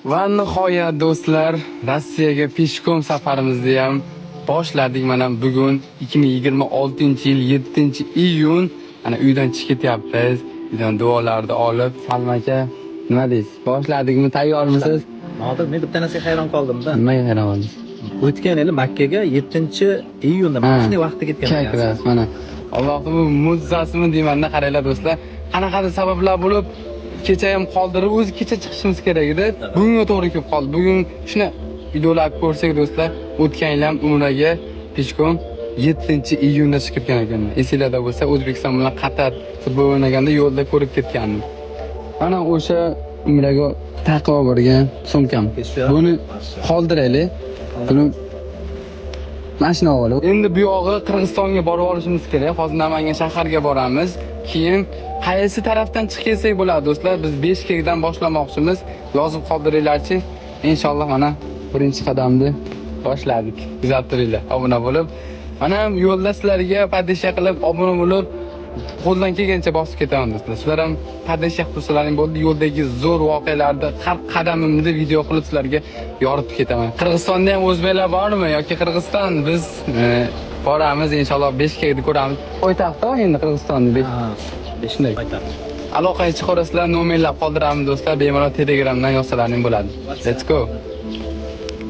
Va nihoyat, do'stlar, Rossiyaga пешком safarimizni ham boshladik. Mana bugun 2026-yil 7-iyun. Mana uydan chiqib ketyapmiz. Uydan duolarni olib, Salma aka, nima deysiz? Boshladikmi? Tayyormisiz? Nodir, men bitta narsaga hayron qoldimda. Nimaga hayron qoldingiz? O'tgan yili Makkaga 7-iyunda mana shunday vaqtda ketgan Как ekansiz. раз mana. Allohning bu mo'jizasimi deymanda, qaranglar, do'stlar. Qanaqadir sabablar bo'lib kecha ham qoldirib, o'zi kecha chiqishimiz kerak edi. Bugunga to'g'ri kelib qoldi. Bugun shuni videolar ko'rsak, do'stlar, o'tgan yil ham umraga пешком 7-iyunda chiqib ketgan ekanman. Esinglarda bo'lsa, O'zbekiston bilan Qatar futbol o'ynaganda yo'lda ko'rib ketgandim. Mana o'sha umraga taqib olib borgan sumkam. Buni qoldiraylik. Buni mashina olib. Endi bu yog'i Qirg'izistonga borib olishimiz kerak. Hozir Namangan shaharga boramiz. Keyin qaysi tarafdan chiqib kelsak bo'ladi, do'stlar? Biz Bishkekdan boshlamoqchimiz. Yozib qoldiringlarchi. Inshaalloh, mana birinchi qadamni boshladik. Kuzatib turinglar, obuna bo'lib. Mana yo'lda sizlarga поддержка qilib, obuna bo'lib, qo'ldan kelgancha bosib ketaman, do'stlar. Sizlar ham поддержка qilib tursalaring bo'ldi. Yo'ldagi zo'r voqealarni, har qadamimni video qilib sizlarga yoritib ketaman. Qirg'izistonda ham o'zbeklar bormi yoki Qirg'iziston, biz boramiz inshaalloh, Bishkekni ko'ramiz. Poytaxtda endi Qirg'izistonni Shunday. Aloqaga chiqarasizlar, nomerlar qoldiramiz, do'stlar. Bemalol Telegramdan yozsalaring bo'ladi. Let's go.